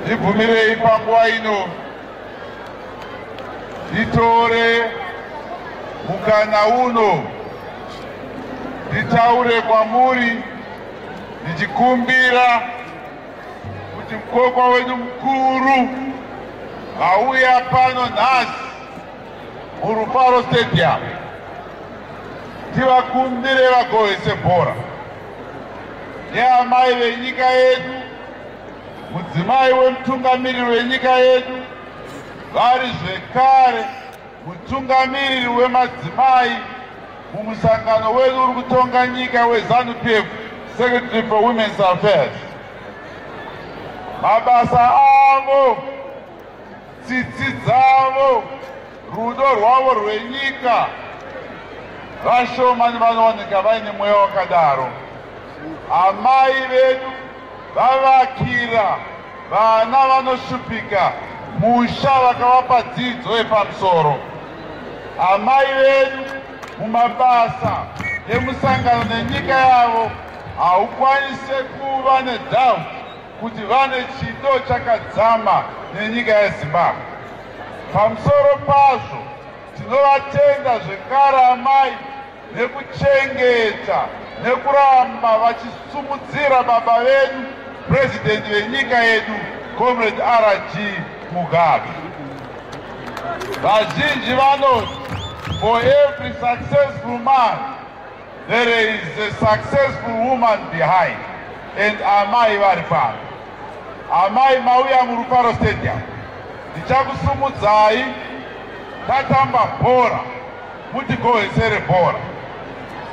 Ndibvumirei panguva ino nditore mukana uno nditaure kwamuri ndichikumbira kuti mukokwa wedu mukuru auya pano nhasi muRufaro Stadium, tivakumbire vagohwese bhora neamai venyika yedu, mudzimai wemutungamiriri wenyika yedu, vari zvekare mutungamiriri wemadzimai mumusangano wedu uri kutonga nyika weZANU PF, Secretary for Women's Affairs. Mabasa avo, tsitsi dzavo, rudo rwavo rwenyika, vashomani vanowanika vaine mweya wakadaro. Amai vedu vavakira vana vanoshupika musha, vakavapa dzidzo yepamusoro. Amai vedu mumabasa emusangano nenyika yavo, haukwanise kuva nedoubt kuti vane chido chakadzama nenyika yeZimbabwe. Pamusoro pazvo, tinovatenda zvekare amai nekuchengeta nekuramba vachisumudzira baba vedu, purezidendi venyika yedu, Comrade RG Mugabe. Vazhinji vanoti for every successful man there is a successful woman behind, and amai vari pano. Amai mauya muRufaro Stadium, ndichakusumudzai tatamba bhora, mutigohwesere bhora.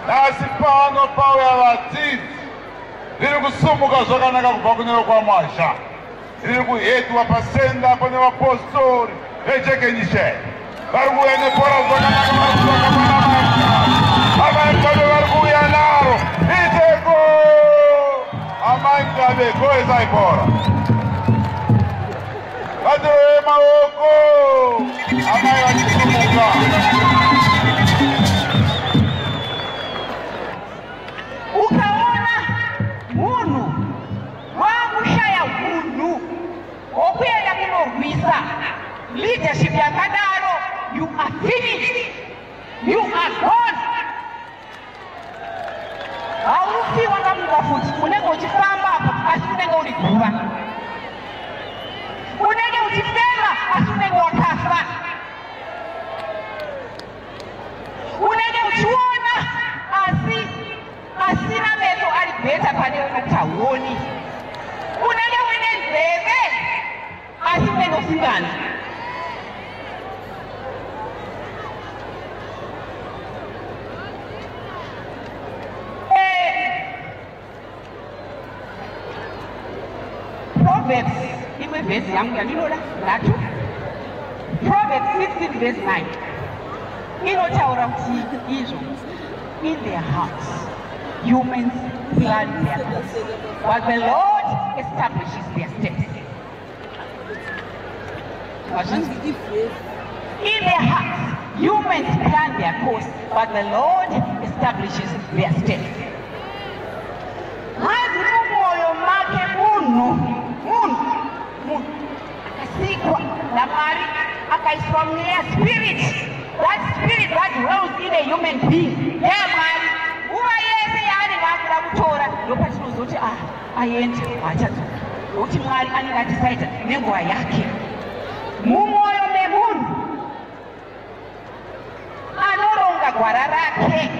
Nhasi pano pauya vadzidzi, riri kusumuka zvakanaka kubva kune vekwaMwazha, riri kuhedwa pasenda pane vapostori veJekenisheni vari kuuya nebhora zvakanaka. Amai Mugabe vari kuuya naro iteko. Amai Mugabe, gohwesai bhora, vatirove maoko amai vachisumuka. Ukaona munhu wakushaya unhu hwokuenda kunorwisa leadership yakadaro, you are finished, you are gone. Haufi wakamuka futi. Unenge uchifamba apo, asi unenge uri guva. Unenge uchifema, asi unenge wakafa. Unenge uchiona, asi asina meso ari better pane unoti hauoni. Unenge uine nzeve, asi unenge usinganzwi. Proverbs, imwe vhesi yangu yandinoda nhatu, Proverbs 16 verse 9 inotaura kuti izvo, "In their hearts humans plan their course, but the Lord establishes their steps." Mazvinzwa? In their hearts humans plan their course, but the Lord establishes their steps. Hanzi mumwoyo make munhu, munhu akasikwa naMwari, akaiswa mweya, spirit, that spirit that dwells in a human being yamwari, nguva yese yaanenge akuda kutora, ndopatinozoti, "Ah, aende, haachadzoka," nokuti Mwari anenge adhisaidha nenguva yake. Mumwoyo memunhu anoronga gwara rake,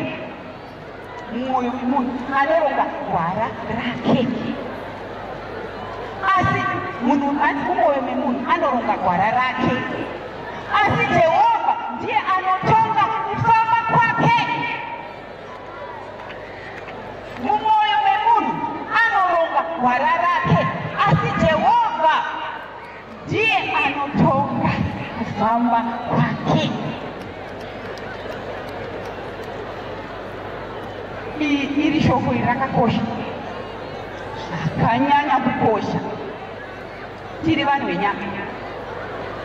mumwoyo memunhu anoronga gwara rake, asi munhu, hanzi mumwoyo memunhu anoronga gwara rake, asi Jehovha ndiye anotonga kufamba kwake. Mumwoyo memunhu anoronga gwara rake, asi Jehovha ndiye anotonga kufamba kwake. Iri shoko iri rakakosha, zvakanyanya kukosha. Tiri vanhu venyama,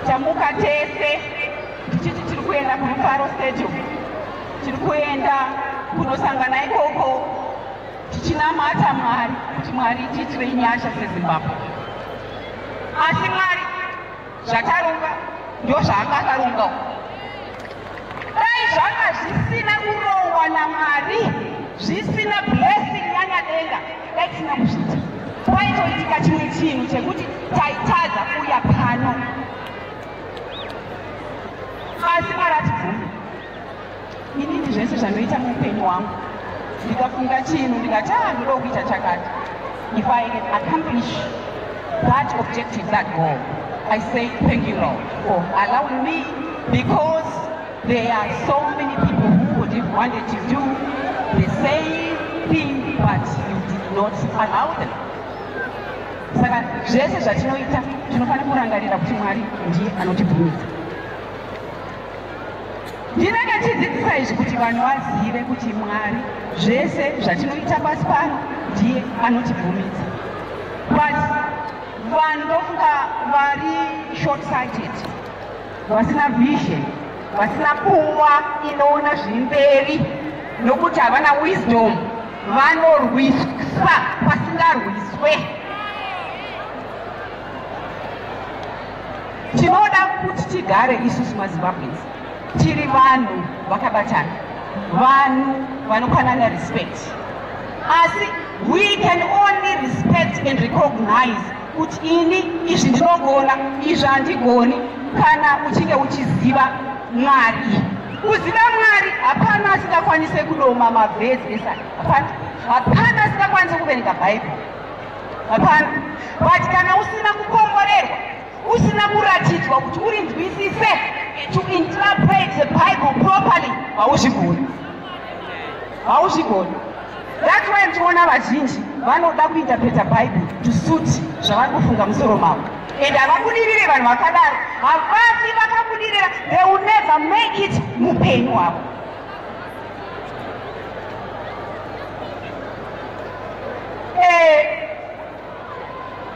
tamuka tese tichiti tiri kuenda kuRufaro Stadium, tiri kuenda kunosangana ikoko tichinamata Mwari kuti Mwari tiitire nyasha seZimbabwe. Asi Mwari zvataronga ndo zvaanga akarongawo. Dai zvanga zvisina kurongwa naMwari, zvisina blessing yaNyadenga, dai tisina kuzviita. Kwaitoitika chimwe chinhu chekuti taitadza kuuya pano, asi Mwari atibvumi. Inini zvese zvandoita muupenyu hwangu, ndikafunga chinhu ndikati, "Ah, ndoda kuita chakati," if I can accomplish that objective, that goal, I say thank you, Lord, for allowing me, because there are so many people who would have wanted to do the same thing, but you did not allow them. Saka zvese zvatinoita tinofanira kurangarira kuti Mwari ndiye anotibvumidza. Ndinenge chidzidzisa izvi kuti vanhu vazive kuti Mwari zvese zvatinoita pasi pano ndiye anotibvumidza. But vanhu ndofunga vari short sighted, vasina vision, vasina pfungwa inoona zvimberi, nokuti havana wisdom, vanorwisa pasingarwiswe. Tinoda kuti tigare isusu maZimbabweans tiri vanhu vakabatana, vanhu vanopanana respect. Asi we can only respect and recognize kuti ini izvi ndinogona, izvi handigoni, kana uchinge uchiziva Mwari. Kuziva Mwari, hapana asingakwanise kudoma mavhesi esa, hapana, hapana asingakwanise kuverenga Bhaibheri, hapana. But kana usina kukomborerwa, usina kuratidzwa kuti urinzwisise, to interpret the Bible properly, hauzvigoni, hauzvigoni. That's why ndichiona vazhinji vanoda kuinterpreta Bible to suit zvavari kufunga musoro mavo, and havabudirire. Vanhu vakadaro havafi vakabudirira. They will never make it muupenyu hwavo.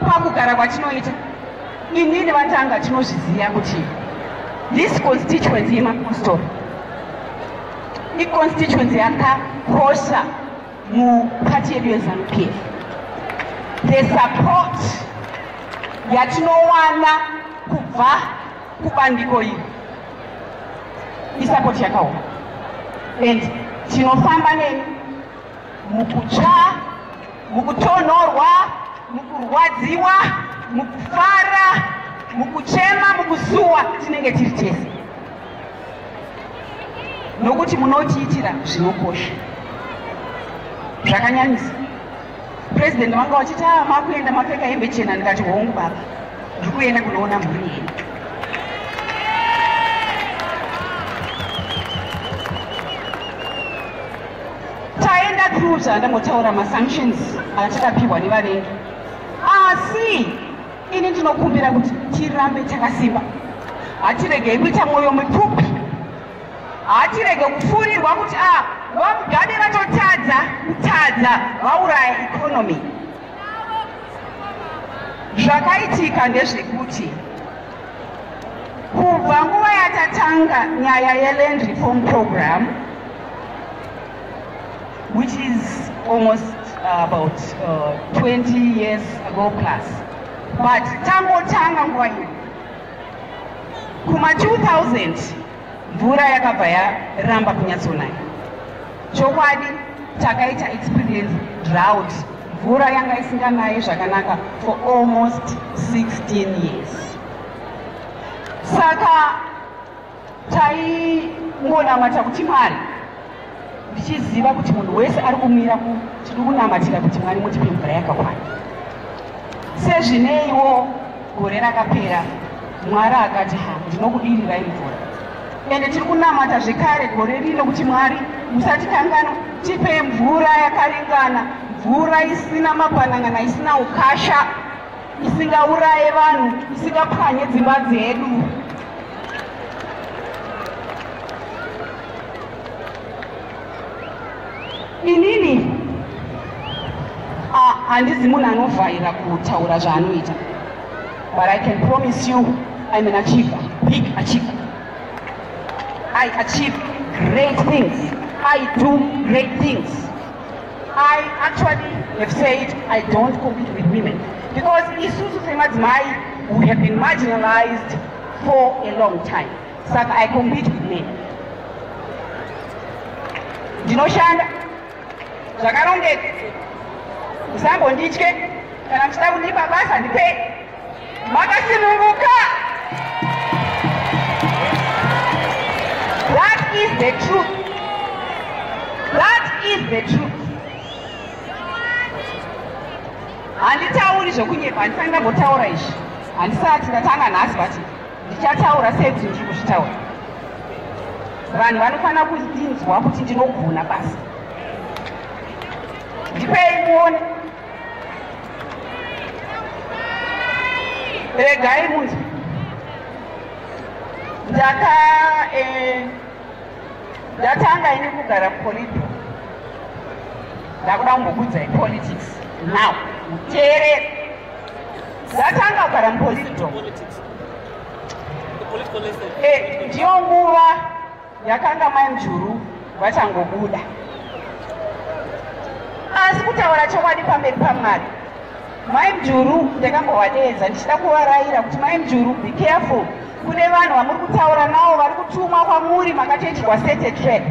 Pakugara kwatinoita, inini vatanga tinozviziva kuti this constituency yemapostori iconstituency yakakosha mupati yedu yeZANU PF. The support yatinowana kubva kubandiko iri isupport yakaoma, and tinofamba nemi mukutsva, mukutonhorwa, mukurwadziwa, mukufara, mukuchema, mukusuwa, tinenge tiri tese, nokuti munotiitira zvinokosha zvakanyanyisa. Purezidendi vanga vachiti, "A, makuenda mapfeka hembe chena." Ndikati, "Hongu baba, ndiri kuenda kunoona mhuri yedu." Taenda through zvandambotaura, masanctions atakapiwa nevavengi, asi ini ndinokumbira kuti tirambe takasimba. Hatiregei kuita mwoyo mipfupi, hatirege kufurirwa kuti a vaMugabe vatotadza kutadza, vauraya economy. Zvakaitika ndezvekuti kubva nguva yatatanga nyaya yeland reform program, which is almost about 20 years ago plus, but tangotanga nguva iyo kuma 2000, mvura yakabva yaramba kunyatsonaya. Chokwadi takaita experience drought, mvura yanga isinganayi zvakanaka for almost 16 years. Saka taingonamata kuti Mwari, ndichiziva kuti munhu wese ari kumira, tiri kunamatira kuti Mwari mutipe mvura yakakwana. Sezvineiwo, gore rakapera Mwari akati, "Ha, ndinokudirirai mvura." Ende tiri kunamata zvekare gore rino kuti Mwari musatikanganwa, tipe mvura yakaringana, mvura isina mabhanangana, isina ukasha, isingauraye vanhu, isingapwanye dzimba dzedu. Inini handizi munhu anovhaira kutaura zvaanoita, but I can promise you I'm an achiever, big achiever. I achieve great things, I do great things. I actually have said I don't compete with women, because isusu semadzimai who have been marginalized for a long time. Saka I compete with men. Ndinoshanda zvakarongeka, musambonditye. Kana muchida kundipa basa, ndipei, makasununguka. That is the truth. That is the truth. Handitauri zvokunyepa, handisati ndambotaura izvi, handisati ndatanga nhasi, but ndichataura sekuti ndiri kuzvitaura. Vanhu vanofanira kundinzwa kuti ndinogona basa. Ndipei muone, regai munzwe. Ndaka ndatanga ini kugara mupolitburo. Ndakuda kumbokudzai politics now, muteerere. Ndatanga kugara mupolitburo, ndiyo nguva yakanga Mai Mujuru vachangobuda. Asi kutaura chokwadi pamberi paMwari, Mai Mujuru ndakambovadedza ndichida kuvarayira kuti, "Mai Mujuru, be careful, kune vanhu vamuri kutaura navo vari kutumwa kwamuri, makatoitirwa set a trap.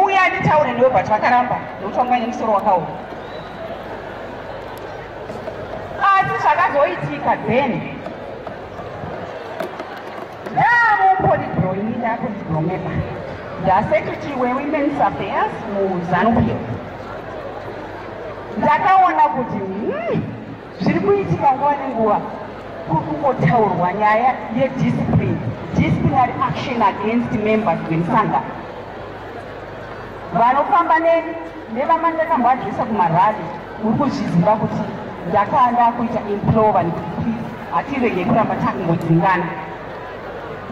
Uya nditaure newe." But vakaramba nokuti vanga nemusoro wakaoma. Asi zvakazoitika then, ndamupolitburo ini, ndapolitburo member, ndasecretary wewomen's affairs muZANU PF, ndakaona kuti zviri kuitika nguva nenguva kuri kungotaurwa nyaya yediscipline, disciplinary action against members vemusangano. Vanofamba neni nevamandakambovadresa kumarally, uri kuzviziva kuti ndakanda kuita implore vanhu kuti, "Please, hatirege kuramba takungodzingana,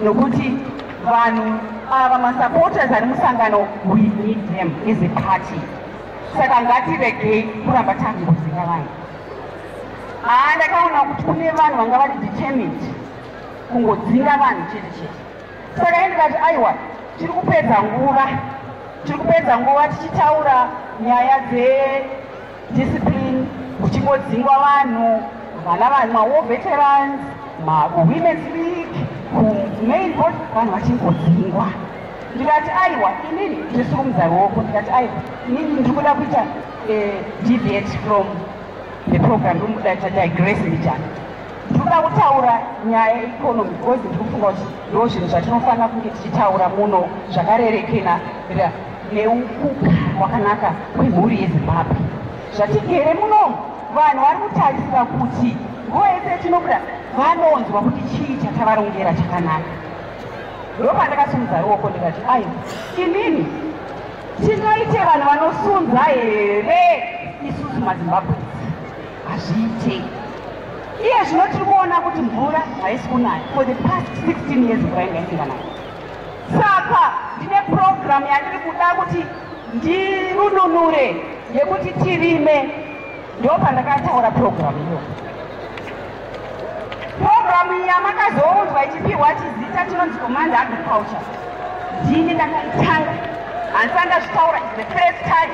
nokuti vanhu ava, masupporters ari musangano, we need them as a party. Saka ngatiregei kuramba takungodzinga vanhu." Haa, ndakaona kuti kune vanhu vanga vari determined kungodzinga vanhu chete chete. Saka indikati, "Aiwa, tiri kupedza nguva, tiri kupedza nguva tichitaura nyaya dzediscipline, kuchingodzingwa vanhu, vana vanhu, mawar veterans, mawomen's league, kumain board, vanhu vachingodzingwa." Ndikati, "Aiwa, inini ndirisurumudza ruoko." Ndikati, "Aiwa, inini ndiri kuda kuita deviate from the program, ndiri kuda kuita digress mbijana. Ndiri kuda kutaura nyaya yeeconomy because ndiri kufunga kuti ndo zvinhu zvatinofanira kunge tichitaura muno zvakarerekena neukuka kwakanaka kwemhuri yeZimbabwe. Zvatigere munomu, vanhu vari kutarisira kuti nguva yese tinobuda vanonzwa kuti chii chatavarongera chakanaka." Ndopandakasimudza ruoko ndikati, "Aiwa, inini tinoite vanhu vanosunza here isusu maZimbabwes? Hazviite." Iye zvino tiri kuona kuti mvura haisi kunaya. For the past 16 years mvura inga isinganayi. Saka ndine purogiramu yandiri kuda kuti ndirununure yekuti tirime. Ndo pandakataura purogiramu iyo. Purogiramu iyi yamakazounzwa ichipiwa chizita chinonzi Command Agriculture, ndini ndakaitanga, handisati ndazvitaura. Is the first time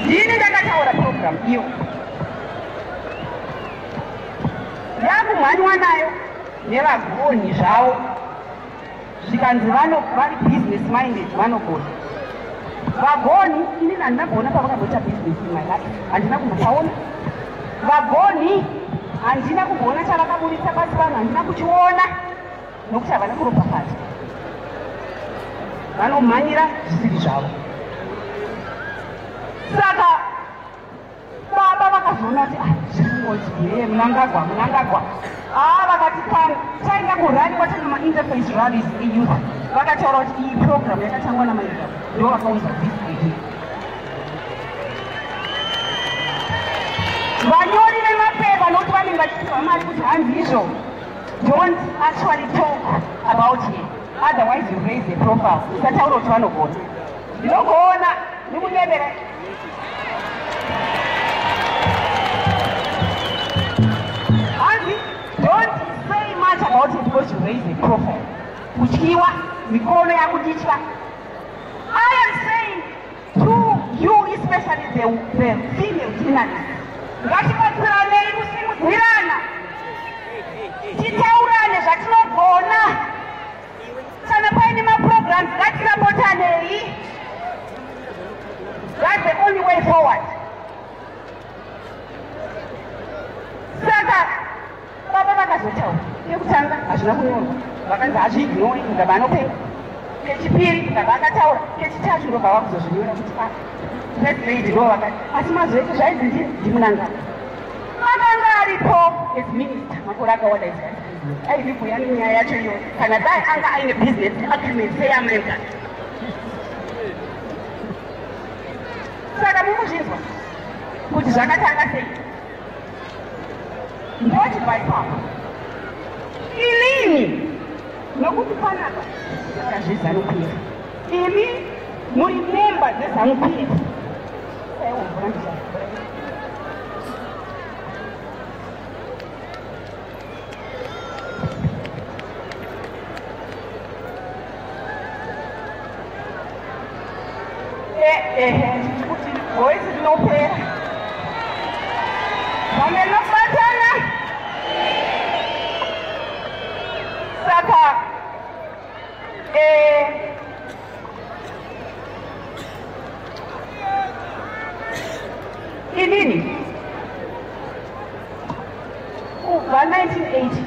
ndini ndakataura purogiramu iyo. Yakumhanywa nayo nevagoni zvavo, zvikanzi vari business minded, vanogona vagoni. Inini handina kuona pavakamboita business in my life, handina kumbopaona. Vagoni handina kumboona chavakaburitsa pasi vanhu, handina kuchiona, nokuti havana kuropafadzwa, vanomhanyira zvisiri zvavo. Saka baba vakazoona kuti, "Ah, zviri kungonzi ye Munangagwa, Munangagwa." Aa, vakati pano taenda kurally kwatanga mainterfaith rallies eyouth, vakataura kuti iyi program yakatangwa namaida, ndo vakaunza this idea. Vanyori vemapepa, nokuti vanenge vachipiwa mari kuti hanzi izvo, "Don't actually talk about him, otherwise you raise the profile." Usataura kuti vanogona. Ndinogona, ndikunyebera. Hanzi, "Don't say much about it because you raise the profile." Kutyiwa, mikono yakutitya. I am saying to you, especially the female journalists. Ngatibatsiranei kusimudzirana, titaurane zvatinogona. Kana paine maprograms, ngatisapotanei. That's the only way forward. Saka baba vakazotaura yekutanga, hazvina kunyorwa, vakanzi hazviignore, Mugabe anopenga. Kechipiri Mugabe akataura, kechitatu ndobva vakuzozvinyora kuti a first lady ndo vakati. Asi mazuva ese zvainzi ndiMnangagwa. Akanga aripo as minister makore akawanda as vice president, aivibhuya nenyaya yacho iyoyo. Kana dai anga aine business agreement seyaMnangagwa. Saka mukuzvinzwa kuti zvakatanga sei. Ndochibva ipapo inini, nokuti panapa taura zveZANU PF, imi muri member dzeZANU PF. Aiwa, mvura ndizvaa. Ehe, kuti voice rinopera, vamwe rinobatana. Saka inini kubva 1980,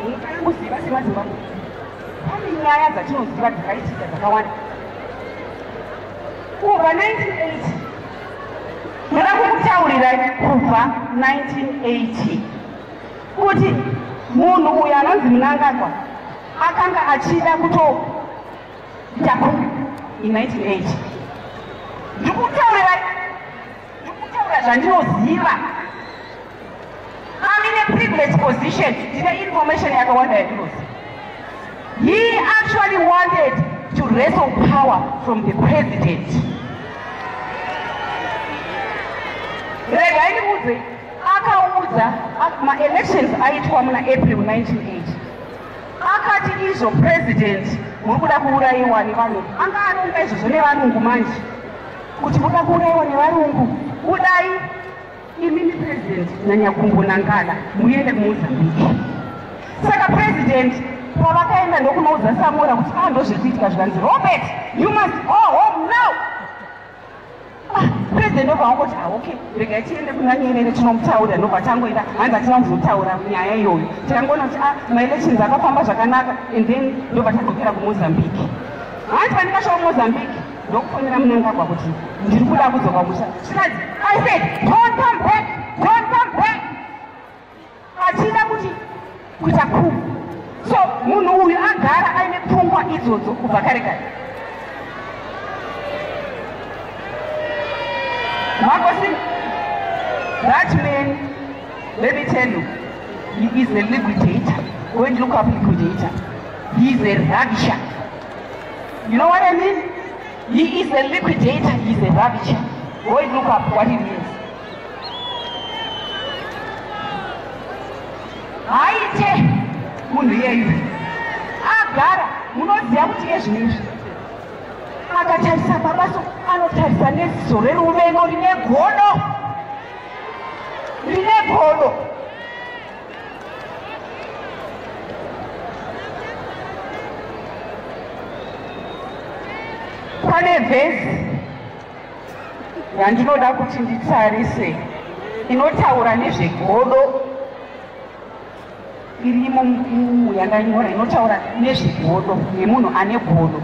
munofanira kuziva semaZimbabwe pane nyaya dzatinoziva dzakaitika dzakawanda kubva 1980. Ndoda kukutaurirai kubva 1980 kuti munhu uyu anonzi Mnangagwa akanga achida kutoita coup in 1980. Ndikutaurirai, ndikutaura zvandinoziva. I'm in a privileged position, ndine information yakawanda yandinoziva. He actually wanted to wrestle power from the president. Regai ndikuudze, akaudza maelections aitwa muna April 1980, akati izvo, "President, muri kuda kuurayiwa nevarungu." Anga aronga izvozvo nevarungu manje, kuti muda kuurayiwa nevarungu, budai imimi president naNyakumbo naNkala, muende kuMozambique. Saka president pavakaenda ndokunoudza Samora kuti a ndozviri kuitika, zvikanzi, "Robert, you must go home now." Ah, president ndobva wangoti, "Ah, okay, regai tiende kuna Nyerere tinomutaurira." Ndobva tangoenda. Hanzi hatina kuzotaura nyaya iyoyo, tikangoona kuti ah, maelections akafamba zvakanaka, and then ndobva tadzokera kuMozambique. Hanzi pandikasvika kuMozambique, ndokufonera Mnangagwa kuti ndiri kuda kudzoka musha. Zvikanzi, "I said don't come back, don't come back." Achida kuti kuita coup. So munhu uyu agara aine pfungwa idzodzo kubva kare kare. Makosi, that man, let me tell you, he is a liquidator. Go and look up liquidator. He is a ravisher. You know what I mean? He is a liquidator, he is a ravisher. Go and look up what it means. Haite munhu iyeyu agara. Munoziva kuti ezvino izvi akatarisa baba, so anotarisa neziso reruvengo rine godo, rine godo. Pane vhesi yandinoda kuti nditarise inotaura nezvegodo irimo yandanyora, inotaura nezvegodo nemunhu ane godo.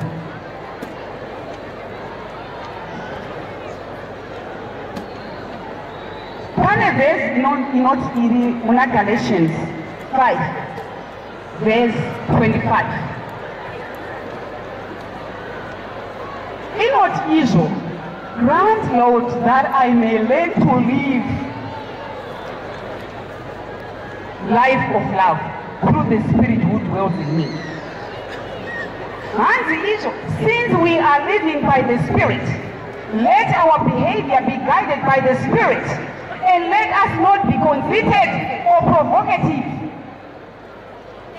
Pane vhesi inoti iri muna Galatians 5 verse 25, inoti izvo, "Grant, Lord, that I may learn to live life of love through the Spirit who dwells in me." Hanzi izvo, since we are living by the Spirit, let our behavior be guided by the Spirit, and let us not be conceited or provocative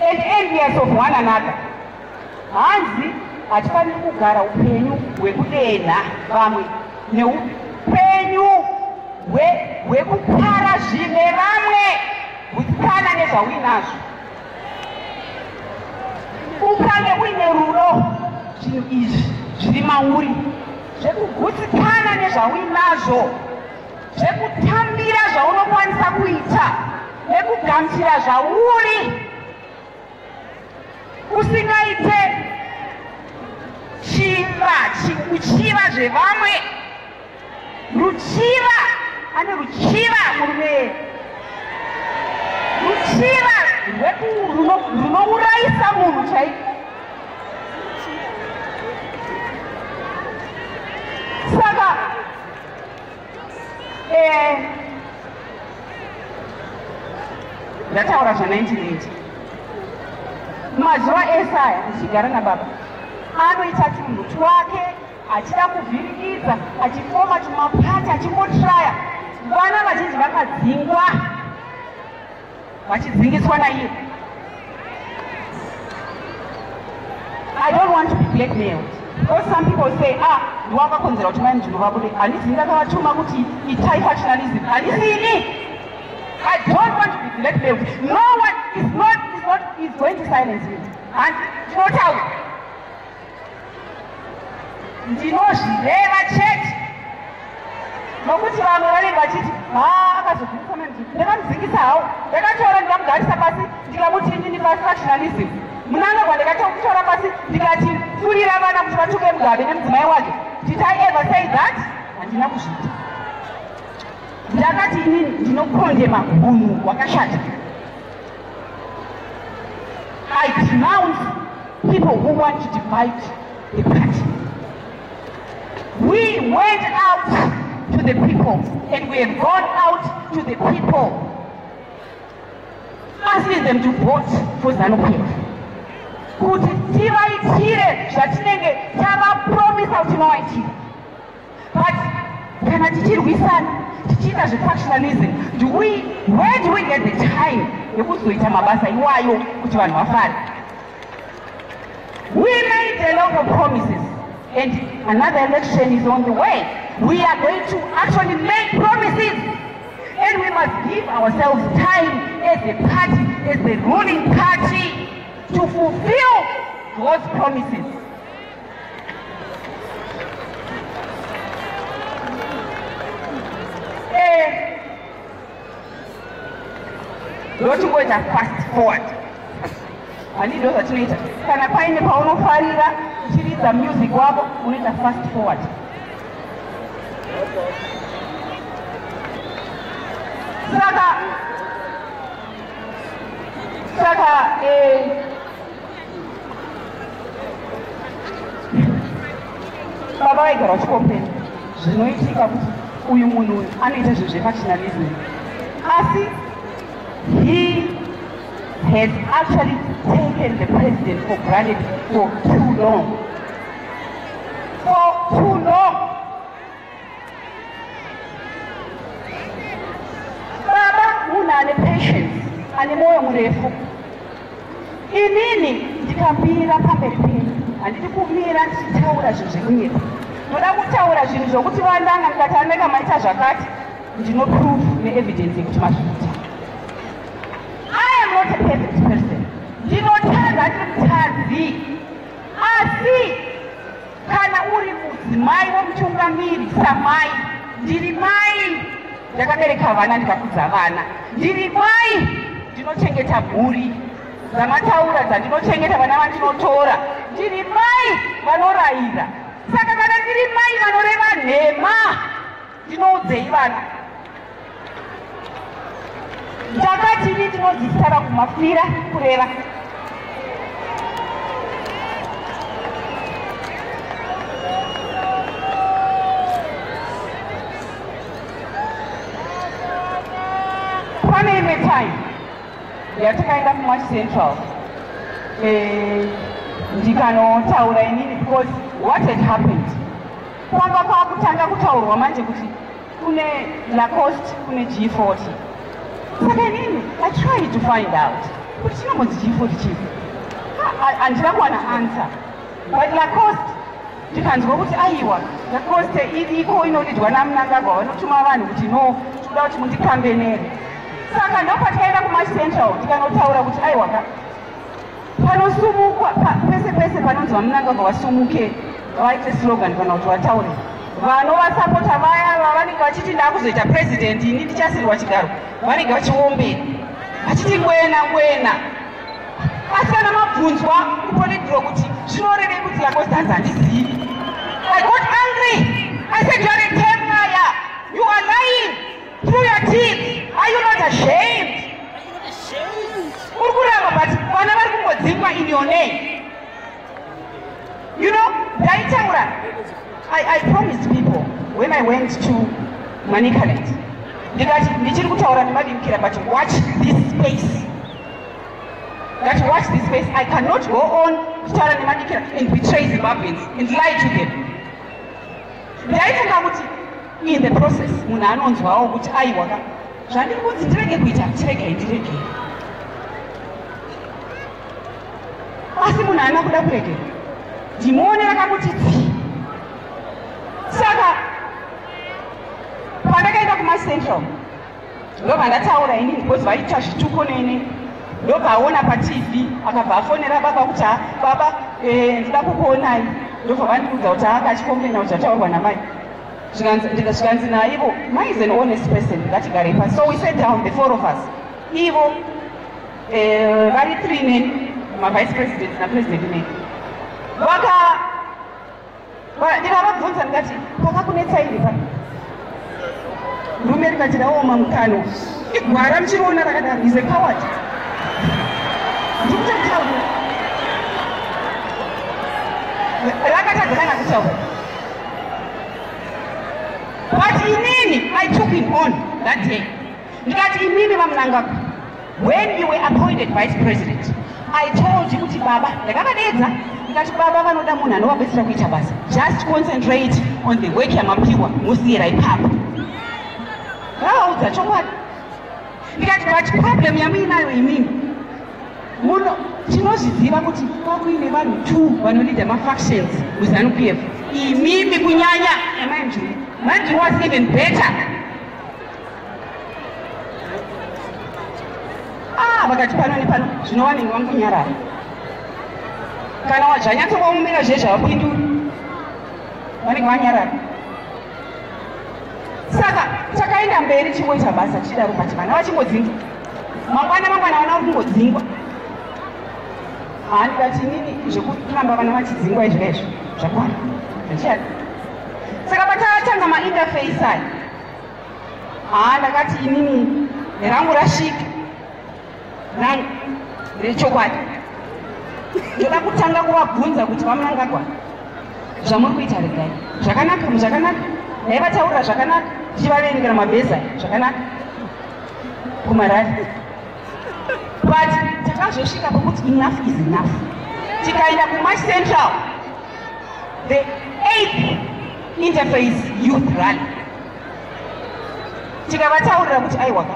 and envious of one another. Hanzi hatifaniri kugara upenyu hwekudenha vamwe neupenyu. Nezvauinazvo, ukange uine rudo, zvinhu izvi zviri mauri, zvekugutsikana nezvauinazvo, zvekutambira zvaunokwanisa kuita nekugamuchira zvauri, usingaite chiva, uchiva zvevamwe, ruchiva. Ane ruchiva murume, ruchiva runourayisa munhu chaiko. Saka ndataura zva1980, mazuva ese aya ndichigara nababa, anoita tunhu twake achida kuvhiringidza, achifoma tumapati, achingotraya. Vana vazhinji vakadzingwa, vachidzingiswa naiye. I don't want to be blackmailed, because some people say, "Ah, ndiwakakonzera kuti Mai Mujuru vabude." Handisi ndakavatuma kuti itai factionalism, handisini. I don't want to be blackmailed. No one is not is going to silence me. Ndinotaura, ndinozvireva chete, nokuti vamwe vanenge vachiti, "Ha, akazobvisa Mai Mujuru." Ndakamudzingisa hawo? Ndakatora, ndikamugarisa pasi, ndikamuti, "Inini factionalism Mnangagwa?" Ndakatomutora pasi ndikati, "Turira vana kuti vatuke Mugabe nemudzimai wake." Did I ever say that? Handina kuzviita. Ndakati inini ndinokondema hunhu hwakashata. I denounce people who want to divide the party. We went out to the people and we have gone out to the people asking them to vote for ZANU-PF kuti tivaitire zvatinenge tavapromisa kuti tinovaitira. But kana tichirwisana, tichiita zvefactionalism, do we where do we get the time yekuzoita mabasa iwayo kuti vanhu vafare? We made a lot of promises and another election is on the way. We are going to actually make promises and we must give ourselves time as a party, as the ruling party, to fulfill those promises. Ndotingoita fast forward. Handii, ndo zvatinoita. Kana paine paunofarira uchiridza music wako, unoita fast forward. Saka baba vaigara vachicomplaina zvinoitika kuti uyu munhu uyu anoita zvinhu zvefactionalism, asi he has actually taken the president for granted for too long, for too long. Baba munhu ane patience, ane mwoyo murefu. Inini ndikamira pamberi penyu, handidi kumira ndichitaura zvinhu zvekunyepa. Ndoda kutaura zvinhu zvokuti vandanga ndikati, "Aneka maita zvakati," ndino proof neevidence yekuti mazviita. I am not a perfect person. Ndinotadza, ndiri mutadzi. Asi kana uri mudzimai womutungamiri, samai, ndiri mai, ndakabereka vana, ndikakudza vana. Ndiri mai, ndinochengeta mhuri dzamataura, dzandinochengeta, vana vandinotora. Ndiri mai vanorayira. Saka kana ndiri mai vanoreva nhema, ndinoudzei vana? Ndakati ini ndinodzisara kumafira kureva. Pane imwe time yatakaenda kuMash Central, ndikanotaura inini, because what had happened, kwanga kwakutanga kutaurwa manje kuti kune Lacoste, kune G40. Saka inini I tried to find out kuti chinombonzi G40 chii. Handina kuwana answer. But Lacoste, ndikanzwa kuti aiwa, Lacoste iriko, inodidzwa naMnangagwa, vanotuma vanhu kuti, "No, tinoda kuti mundikambenere." Saka ndopatikaenda kuMash Central, tikanotaura kuti aiwaka, panosumukwa pese pese panonzi VaMnangagwa vasumuke vaite slogan kana kuti vataure, vanovasapota vaya vavanenge vachiti ndakuzoita president ini, ndichasirwa chigaro, vanenge vachiombera vachiti ngwena ngwena. Asi kana mabvunzwa kuPolitburo kuti zvinorevei kuti Lacoste, hanzi handizivi. I got angry. I said, "You are a damn liar. You are lying through your teeth. Are you not ashamed? Uri kuramba, but vana vari kungodzingwa in your name." Ndaitaura, I promised people when I went to Manicaland, ndikati ndichiri kutaura nemadimikira, but watch this space. That watch this space. I cannot go on kutaura nemadimikira and betray Zimbabweans and lie to them. Ndaifunga kuti in the process munhu anonzwawo kuti aiwaka, zvandiri kunzi ndirege kuita, chiregai ndiregei. Asi munhu haana kuda kuregera, ndimuonera kakuti tsi. Saka pandakaenda kuMash Central, ndobva ndataura inini, because vaita zvituko nene. Ndobva aona paTV, akabva afonera baba kuti, "Ha baba, ndida kukuonai." Ndobva vandiudza kuti anga achicomplaina kuti zvataurwa namai. Zvikanzi naivo, "Mai is an honest person, ngatigarei pasi." So we sat down, the four of us, ivo vari three neni, mavice president napresident neni. Vaka ndikavabvunza ndikati, "Pakakunetsai pa?" Rume rikati raoma mukanwa, igwara muchiriona rakadaro, is a coward. Ndikutotaura, rakatadza kana kutaura. But inini I took him on that day. Ndikati, "Imimi VaMnangagwa, when you were appointed vice president, I told you kuti baba," ndakavadedza ndikati, "baba vanoda munhu anovabetsera kuita basa. Just concentrate on the work yamapiwa, musiyira ipapo." Ravaudza chokwadi. Ndikati, "But problem yamuinayo imimi, muno tinozviziva kuti kwakuine vanhu two vanoleada mafactions muZANU PF, imimi kunyanya naMai Mujuru. Mai Mujuru was even better." Ah, vakati pano nepano zvino vanenge vangonyarara kana zvanyatsovaomera zve zvavapinduri, vanenge vanyarara. Saka takaenda mberi chingoita basa tichidaro, but vana vachingodzingwa mangwana mangwana, vana vari kungodzingwa. Handikati inini zvekuramba vana vachidzingwa izvo izvo zvakwana, handichadi. Saka patakatanga mainterface aya, haa, ndakati inini rangu rasvika, rangu rechokwadi. Ndoda kutanga kuvabvunza kuti, "VaMnangagwa, zvamuri kuita regai zvakanaka, zvakanaka." Ndaivataurira zvakanaka, tichivaverengera mabheza zvakanaka kumarally, but takazosvika pokuti enough is enough. Tikaenda kuMash Central, the eighth interface youth rally, tikavataurira kuti, "Aiwaka,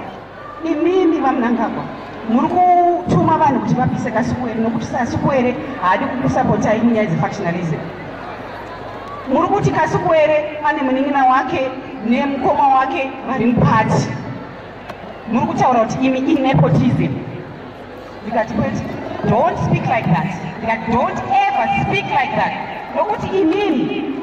imimi VaMnangagwa, muri kutuma vanhu kuti vapise Kasukuwere, nokuti Kasukuwere haadi kukusapotai munyaya dzefactionalism. Muri kuti Kasukuwere ane munin'ina wake nemukoma wake vari mupati. Muri kutaura kuti imi inepotism." Ndikati, "Kwete, don't speak like that." Ndikati, "Don't ever speak like that, nokuti imimi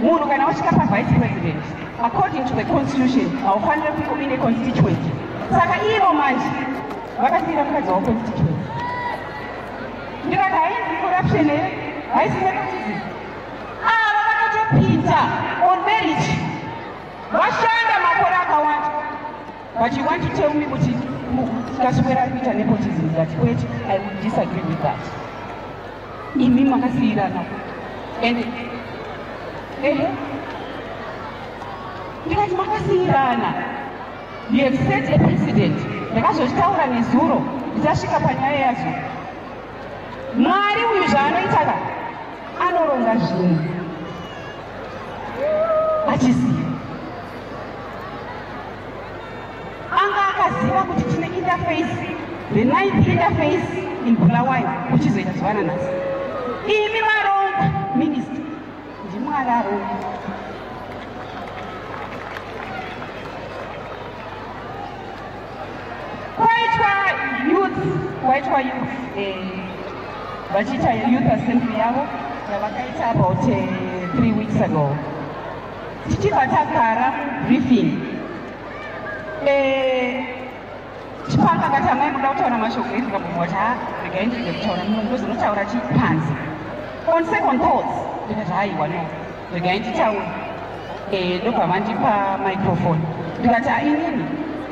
munhu kana wasvika pavice president, according to the constitution, haufaniri kunge uine constituency. Saka ivo manje vakasiyira mukadzi wavo constituency." Ndikati, "Haisi corruption here? Haisi nepotism? Ava vakatopinda on merit, vashanda makore akawanda, but you want to tell me kuti Kasukuwere ari kuita nepotism?" Ndikati, "Kwete, I would disagree with that. Imi makasiyirana." And ehe, ndikati, "Makasiyirana, you have set a precedent." Ndakazozvitaura nezuro, ndichasvika panyaya yazo. Mwari uyu zvaanoitaka, anoronga zvinhu achiziva. Anga akaziva kuti tine interface, the ninth interface in Bulawayo, uchizoita zuva nanhasi. Imi maronga, minista, ndiMwari aronga. Youth, kwaitwa youth, vachiita youth assembly yavo yavakaita about 3 weeks ago. Tichibva tagara mubriefing, Chipanga akati, "Amai, muda kutaura mashoko?" Ndikabvuma kuti, "Ha, regai ndirege kutaura muno, ndozonotaura chipanze." On second thoughts ndikati, "Haiwa, no, regai nditaure." Ndobva vandipa microphone. Ndikati, "Inini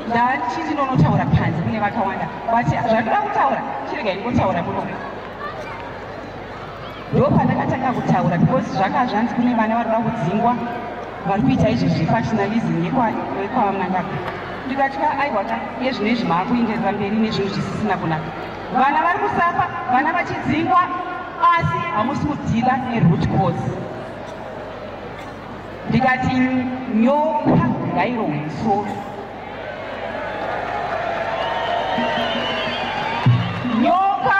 ndachiti ndonotaura panze kune vakawanda, but zvandoda kutaura chiregai ndingotaura muno." Ndo pandakatanga kutaura, because zvaka zvanzi kune vana vari kuda kudzingwa vari kuita izvi zvefactionalism yekwaMnangagwa. Ndikatya, aiwaka, iye zvino izvi maakuenderera mberi nezvinhu zvisisina kunaka, vana vari kusafa, vana vachidzingwa, asi hamusi kudeala neroot cause. Ndikati, "Nyoka ngairohwe musoro, nyoka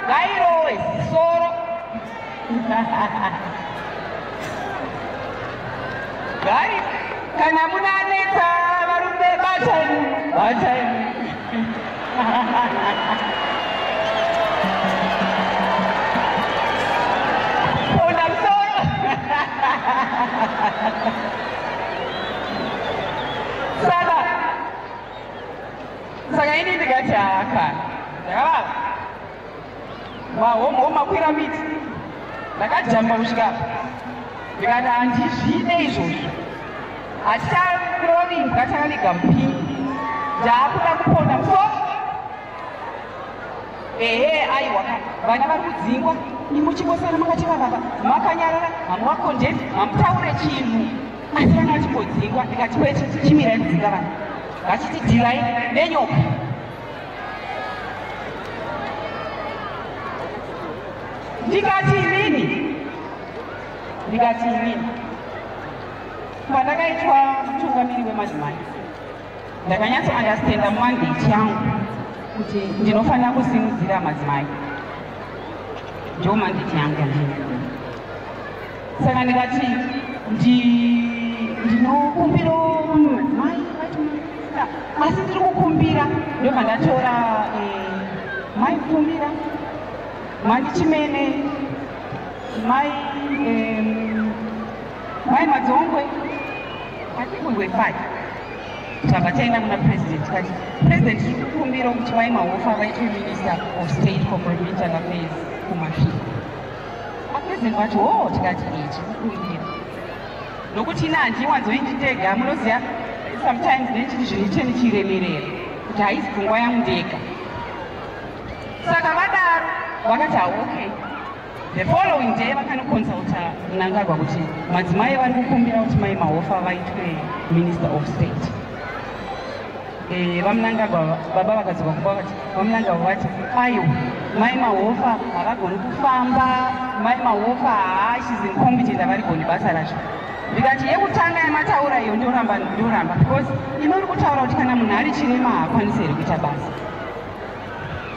ngairohwe zisoro." Gari kana munanetsa varume, batai, batai. Ponda musoro. Saka ini ndikati, haka ndakavava mahomho makwira miti, ndakajamba kusvika apa. Ndikati, "Handizvide izvozvo, haticharovi imbwa takaviga mupini, ndaakuda kuponda musoro." Ehe, aiwa, vana vari kudzingwa, imuchingosara makati vavava, makanyarara, hamuvacondemni, hamutaure chinhu, asi vana vachingodzingwa. Ndikati, "Kwete, chimirai kudzinga vana, vachiti dealai nenyoka." Ndikati inini pandakaitwa mutungamiri wemadzimai, ndakanyatsounderstanda mandate yangu kuti ndinofanira kusimudzira madzimai, ndo mandate yangu yandinayo. Saka ndikati, ndinokumbira madzimai vaita, asi ndiri kukumbira." Ndobva ndatora Mai Pfumira, Mandichimene, Mai Madzongwe, I think we were five. Tabva taenda kuna President, tikati, "President, tiri kukumbira kuti Mai Mahofa vaitwe Minister of State for Provincial Affairs kuMasvingo." Apresident vati, "O." Tikati, "E, tiri kukumbira," nokuti ina handiwanzoindi ndega. Munoziva, sometimes nechiti zvinhu cheni chiremerera kuti haisi pfungwa yangu ndega. Saka vadaro vakati, "Ha, okay." The following day vakanoconsulta Mnangagwa kuti madzimai vari kukumbira kuti Mai Mahofa vaitwe Minister of State. VaMnangagwa baba vakadzoka kumba, vakati, VaMnangagwa vati, "Aiwa, Mai Mahofa havagoni kufamba, Mai Mahofa haa, she's incompetent, havarigoni basa racho." Ndikati, "Yekutanga yamataura iyo ndoramba, ndoramba, because imi uri kutaura kuti kana munhu ari chirema haakwanisi here kuita basa?"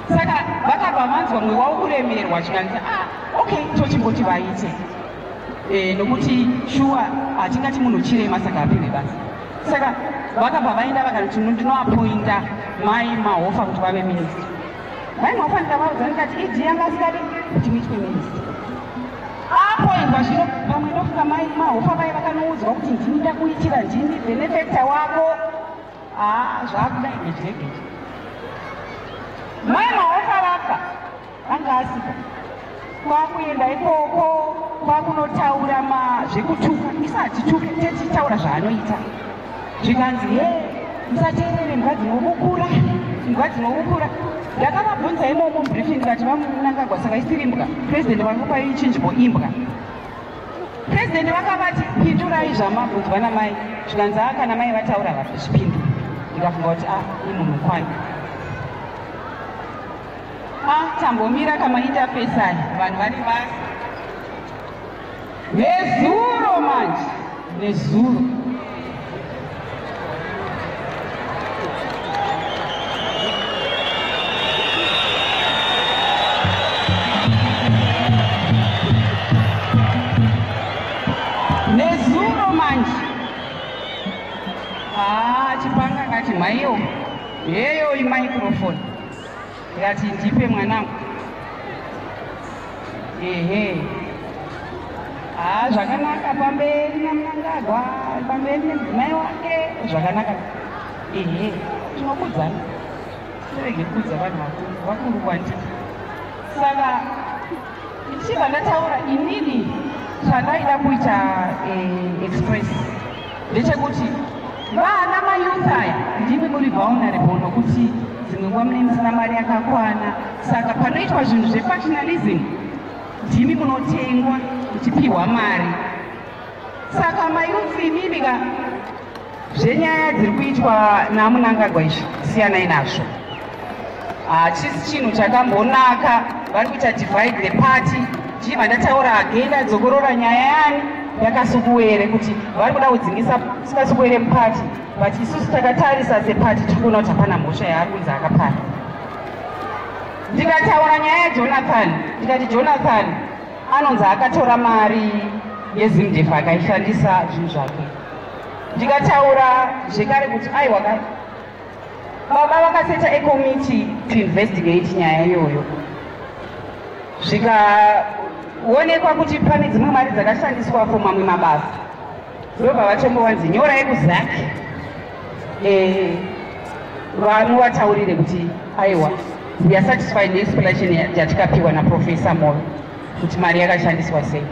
Saka vakabva vanzwa mweya wavo kuremerwa, chikanzi, "Ah, okay, tochimboti vaite, nokuti shuwa hatingati munhu chirema saka apiwe basa." Saka vakabva vaenda vakati, "Ndinoappointa Mai Mahofa kuti vave minista." Mai Mahofa ndikavaudza ndikati, "ED yanga asingadi kuti muitwe minista, aappointwa zvino." Pamwe ndofunga Mai Mahofa vai vakanoudzwa kuti, "Ndini ndakuitira, ndini benefactor wako." Haa, zvaakuda gejegeje. Mai Mahofa vafa anga asipo, kwakuenda ikoko kwakunotaura zvekutuka. Isu hatituke, tetitaura zvaanoita. Zvikanzi, "He, musateerere mbwa dzinobukura, imbwa dzinobukura." Ndakavabvunza imomo mubriefing, ndikati, "VaMnangagwa, saka isiri imbwa? Purezidendi vakapai chinzvimbo imbwa?" Purezidendi vakavati, "Pindurai zvamabvunzwa namai." Zvikanzi, "A, kana mai vataura zvipindura." Ndikafunga kuti, a, imunhu kwani. A, tambomira kamainterface aya, vanhu vari basa. Nezuro manje, nezuro nezuro manje, haa, Chipanga kati, "Maiyo, heyo imicrophone." Ndikati ndipe mwanangu. Ehe, haa, zvakanaka, pamberi naMnangagwa, pamberi nemudzimai wake, zvakanaka. Ehe, tinokudzana, tirege kudza vanhu vakuru, vakuru kwandiri. Saka ndichibva ndataura inini chandaida kuita express ndechekuti vana mayouth aya, ndimi muri vulnerable, nokuti dzimwe nguva munenge musina mari yakakwana. Saka panoitwa zvinhu zvefactionalism, ndimi munotengwa muchipiwa mari. Saka mayouth imimi ka, zvenyaya dziri kuitwa naMnangagwa izvi, siyanai nazvo. Hachisi chinhu chakambonaka. Vari kuita divide the party. Ndichibva ndataura again, ndadzokorora nyaya yani yaKasukuwere, kuti vari kuda kudzingisa Kasukuwere muparty, but isusu takatarisa separty, tiri kuona kuti hapana mhosva yaari kunzi akapara. Ndikataura nyaya yaJonathan, ndikati Jonathan anonzi akatora mari yeZIMDEF akaishandisa zvinhu zvake. Ndikataura zvekare kuti aiwa, baba vakaseta a committee to investigate nyaya iyoyo, zvikaonekwa kuti pane dzimwe mari dzakashandiswa for mamwe mabasa. Ndobva vatombowanzi nyorai kuZACC, vamuvataurire kuti aiwa, we are satisfied neexplanation yatikapiwa naProfessor Moyo kuti mari yakashandiswa sei.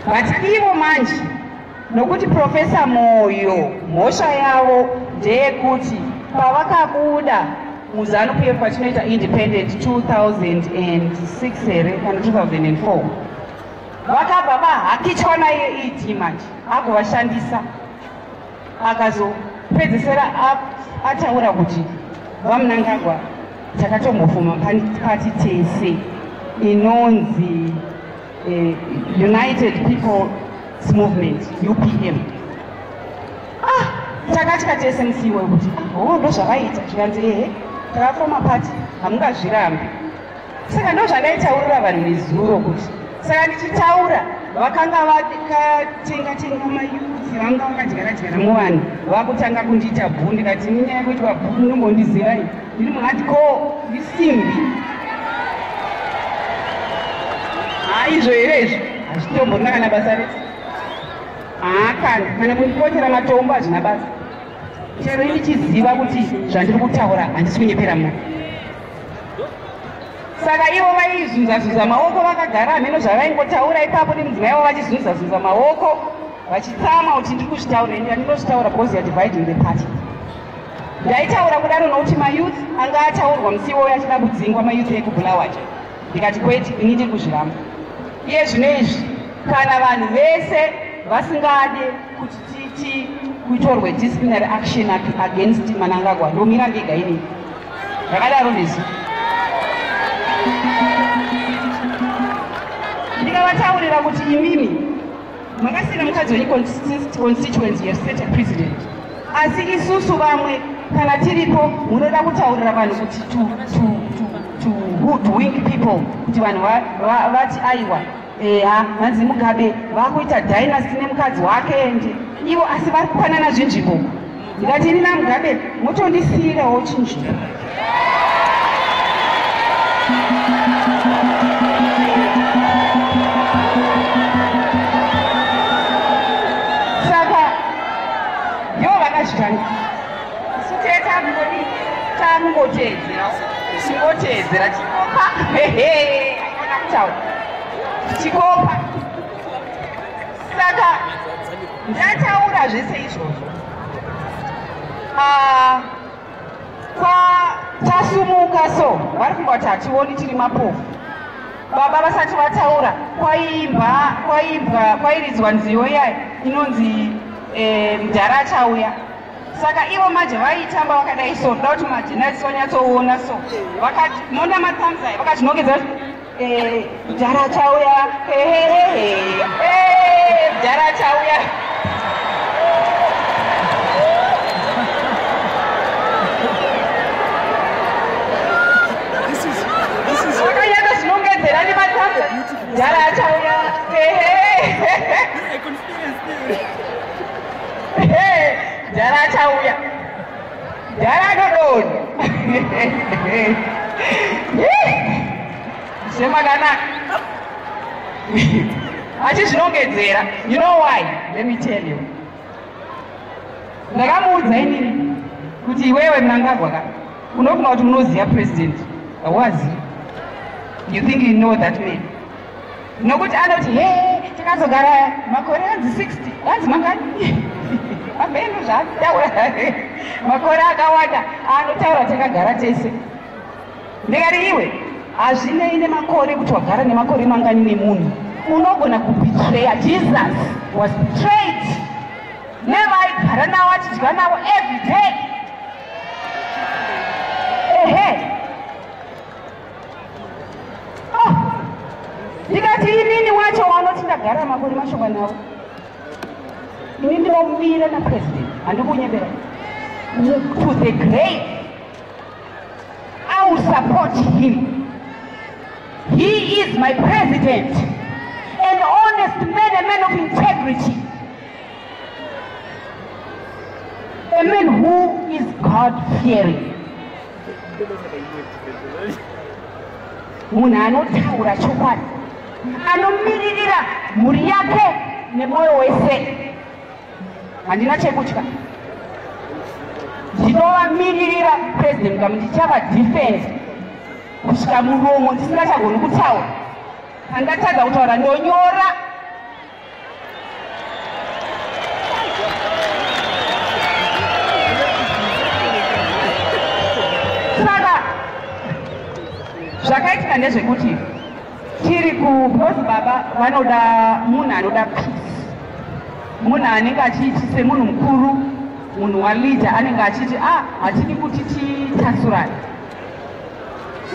But ivo manje, nokuti Professor Moyo mhosva yavo ndeyekuti pavakabuda muZANU PF vachinoita independent 2006 here kana 2004, vakabva vahakichwa naye ED. Manje agovashandisa, akazopedzesera ataura kuti vaMnangagwa takatombofuma party tese inonzi United People's Movement, UPM. Ah, takatya tese musi iwoyo kuti o ndo zvavaita. Zvikanzi ehe, takafoma party, hamungazvirambi. Saka ndo zvandaitaurira vanhu nezuro kuti saka ndichitaura vakanga vakatenga tenga mayouth, vanga vakadyara dyara muvanhu, vakutanga kundiita bhuu. Ndikati ninyaya yekuitwa bhuu, munombondizivai, ndiri muhardcore, ndisimbi. Haizvo here izvo? Hazvitomborina kana basa rese. Haa, kana kundipotera matombo hazvina basa, chero ndichiziva kuti zvandiri kutaura handisi kunyepera munhu. Saka ivo vaizunza-zunza maoko vakagara, hameno zvavaingotaura ipapo nemudzimai wavo, vachizunza-zunza maoko vachitsama kuti ndiri kuzvitaura. Ini andinozvitaura because you are dividing the party. Ndaitaura kudaro nokuti mayouth anga ataurwa musi iwoyo achida kudzingwa, mayouth ekuBulawayo. Ndikati kwete, ini ndiri kuzviramba. Iye zvino izvi, kana vanhu vese vasingade kuti titi kuitorwe disciplinary action against Mnangagwa, ndomira ndega inini. Ndakadaro nesu, ndikavataurira kuti imimi makasiyira mukadzi wenyu constituency, you set a president, asi isusu vamwe kana tiripo munoda kutaurira vanhu kuti to hoodwink people, kuti vanhu vati aiwa, eha, hanzi Mugabe vakuita dynasty nemukadzi wake, and ivo asi vari kupanana zvinzvimbo. Ndikati ini naMugabe motondisiyirawo chinzvimbo. Saka ndivo vakazvitanga, isu tee takungodi takungoteedzera, tingoteedzera chikopa. Aikona kutaura chikopa. Saka ndataura zvese izvozvo. Ah, kwa tasumuka so vari kunga kuti hationi, tiri mapofu. Baba vasati vataura, kwaimbwa kwaimbwa kwairidzwa nziyo iya inonzi Mudhara Achauya. Saka ivo manje vaitamba vakadai so, ndoda kuti majenalist vanyatsoona so, vakati mona mathumbs aya, vakazvinongedza kuti Mudhara Achauya, hehehehe, Mudhara Achauya. This is Vakanyatozvinongedzera nemathumbs, Mudhara Achauya, hehehe. A conspiracy theory. Mudhara Achauya, mudhara anodonha. Zvemakanaka achizvinongedzera. You know why? Let me tell you. Ndakamuudza inini kuti iwewe Mnangagwa ka, unofunga kuti unoziva president, hauwazivi. You think you know that man, nokuti anoti, "He, takazogara makore anzi 60, anzi mangani, ameno zvaanotaura, makore akawanda anotaura, takagara tese." Ndikati, "Iwe, hazvinei nemakore kuti wagara nemakore mangani nemunhu, unogona kubetraya." Jesus was betrayed nevaigara navo, achidya navo every day. Ehe. Oh, ndikati, "Inini wacho wanoti ndagara makore mashoma navo, ini ndinomira napresident, handikunyebera, to the grave. I will support him. He is my president, an honest man, a man of integrity, a man who is God fearing, munhu anotaura chokwadi, anomiririra mhuri yake nemwoyo wese. Handina chekutya, ndinovamiririra President Mugabe, ndichava defend kusvika muromo ndisingachagoni kutaura. Pandatadza kutaura, ndonyora." Saka zvakaitika ndezvekuti tiri ku, because baba vanoda munhu anoda peace, munhu anenge achiti semunhu mukuru, munhu waleader anenge achiti, "Ah, hatidi kuti titatsurane."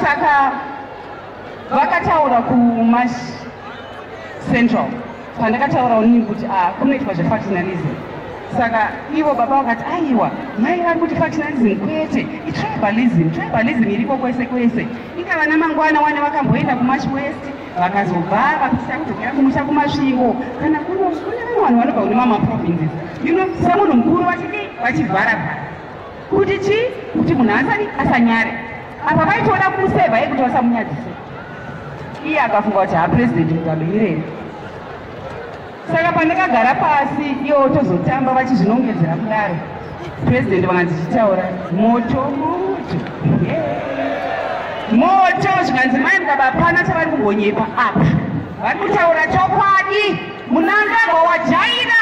Saka vakataura kuMash Central, pandakataura inini kuti, "Ah, kunoitwa zvefactionalism." Saka ivo baba vakati, "Aiwa, mai vari kuti factionalism, kwete, itribalism. Tribalism iriko kwese kwese. Ingava namangwana wane vakamboenda kuMash West, vakazobva vapisa kudzokera kumusha kuMasvingo, kana kuno kune vamwe vanhu vanobva kune mamwe maprovinces." Semunhu mukuru vachidii, vachivhara vhara kuti chii, kuti munhu asadi asanyare. Apa vaitoda kumusevha yekuti vasamunyadzise. Iye akafunga kuti, "Hapresident Mugabe ireri." Saka pandakagara pasi, iwo tozotamba vachizvinongedzera kudaro, president vakanzi, "Chitaura." Moto, moto, moto! Zvikanzi, "Mai Mugabe hapana chavari kumbonyepa apa, vari kutaura chokwadi. Mnangagwa, wajaira,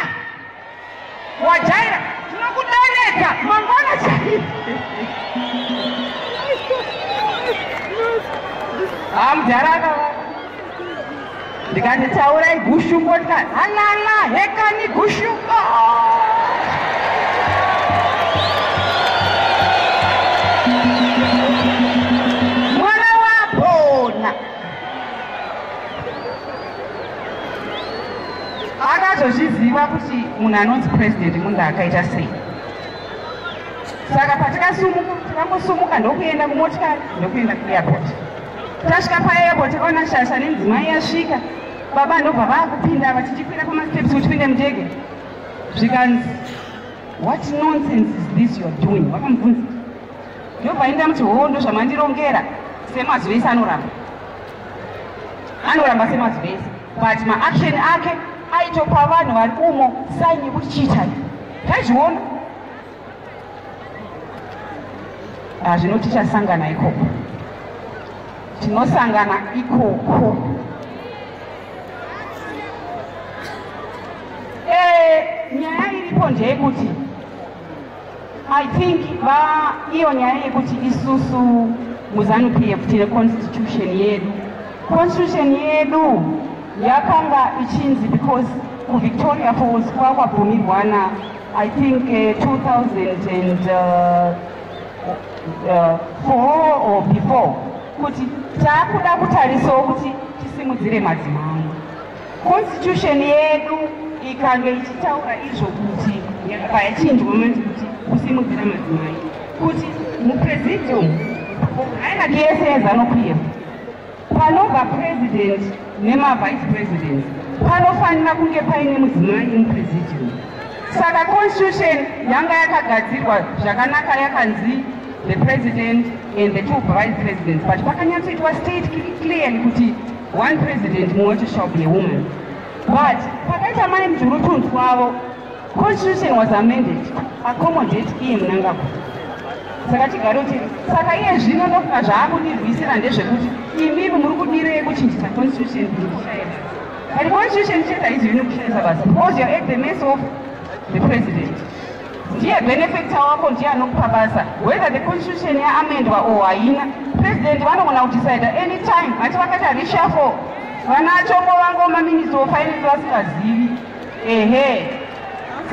wajaira, tinokudareka mangwana chai." Hamudhara akava, ndikati, "Taurai, Gushungo." Ndikati, "Halala, hekani Gushungo." Mwana wapona akazozviziva kuti munhu anonzi president munhu akaita sei. Saka patakasumuka, takangosumuka ndokuenda kumotikari, ndokuenda kuairport. Tasvika paairport, takaona shasha nendzimai yasvika. Baba ndobva vaakupinda vachichikwira pamasteps kuti pinde mundege. Zvikanzi, "What nonsense is this you are doing?" Vakamubvunza. Ndobva enda muti, "Hoo, ndo zvamandirongera." Semazuva ese anoramba, anoramba semazuva ese, but maaction ake aitopa vanhu vari umo sign yekuti chiitai. Taizviona zvino. Tichasangana ikoko, tinosangana ikoko. Nyaya iripo ndeyekuti, I think va iyo nyaya yekuti isusu muZANU PF tine constitution yedu. Constitution yedu yakanga ichinzi, because kuVictoria Falls kwakwabvumirwana, I think 2004 or before, kuti taakuda kutarisawo kuti tisimudzire madzimai. Constitution yedu ikange ichitaura izvo kuti payachinjwa manje kuti kusimudzira madzimai, kuti mupresidium, hierarchy yese yeZANU PF, panobva president nemavice president, panofanira kunge paine mudzimai mupresidium. Saka constitution yanga yakagadzirwa zvakanaka, yakanzi the president and the two vice presidents, but pakanyatsoitwa state clearly kuti one president, mumwe wacho shall be a woman. But pakaita Mai Mujuru tunzwavo, constitution was amended to accommodate iye Mnangagwa. Saka tigare kuti, saka iye zvino ndofunga zvaakudirwisira ndezvekuti imimi muri kudirei kuchinjisa constitution kuti kushaye basa? But constitution chete haizivi nekushayisa basa, because you are at the mercy of the president. Ndiye benefactor wako, ndiye anokupa basa, whether the constitution yaamendwa or haina. President vanogona kudecida anytime. Hati vakaita reshuffle, vana Chombo vangoma minister of finance vasingazivi. Ehe,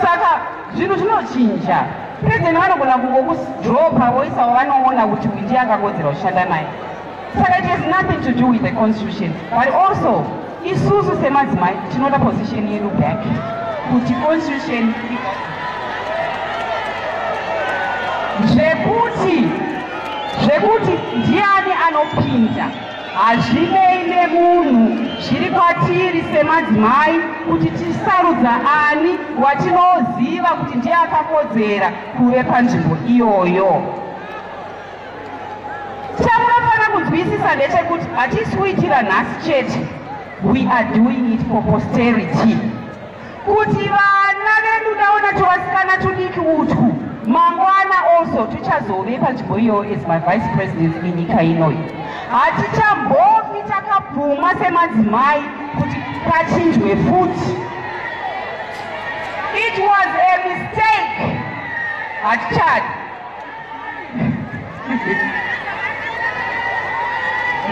saka zvinhu zvinochinja. President vanogona kungokudropa, voisawo vanoona kuti uyu ndiye akakodzera kushanda naye. Saka it has nothing to do with the constitution, but also isusu semadzimai tinoda position yedu back, kuti constitution zvekuti ndiani anopinda hazvinei nemunhu. Zviri kwatiri semadzimai kuti tisarudza ani watinoziva kuti ndiye akakodzera kuve panzvimbo iyoyo. Chamunofanira kunzwisisa ndechekuti hatisi kuitira nhasi chete. We are doing it for posterity, kuti vana vedu, ndaona tuvasikana tudiki utwu, mangwana also tichazove panzvimbo iyoyo as my vice president inyika inoyi. Hatichambofi takabvuma semadzimai kuti pachinjwe futi. It was a mistake, hatichadi.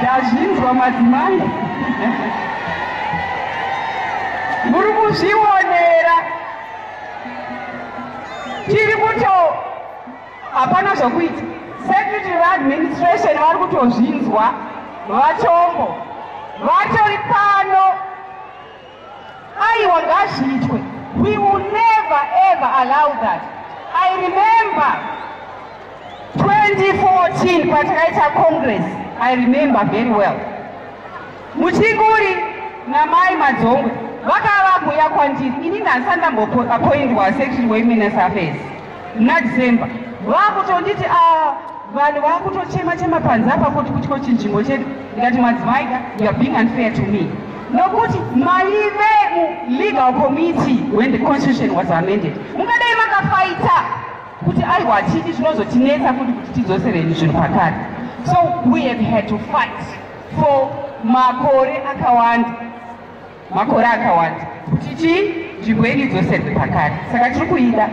Ndazvinzwa, madzimai, muri kuzvionera. Tiri kuto hapana zvokuita. Secretary veadministration vari kutozvinzwa, VaChombo vatori pano. Aiwa, ngazviitwe. We will never ever allow that. I remember 2014 patakaita congress. I remember very well, Muchinguri naMai Madzongwe vakava kuuya kwandiri. Ini ndandisati ndamboappointwa secretary wewomen's affairs. Muna December vakutonditi, "A, vanhu vakutochema chema panze apa kuti kutiko chinzvimbo chedu." Ndikati, "Madzimai, you are being unfair to me, nokuti maive mulegal committee when the constitution was amended. Mungadai makafaita kuti aiwa, hatidi, zvinozotinetsa kuti tidzosereni zvinhu pakare." So we have had to fight for makore akawanda, makore akawanda, kuti chii, nzvimbo yedu idzoserwe pakare. Saka tiri kuida.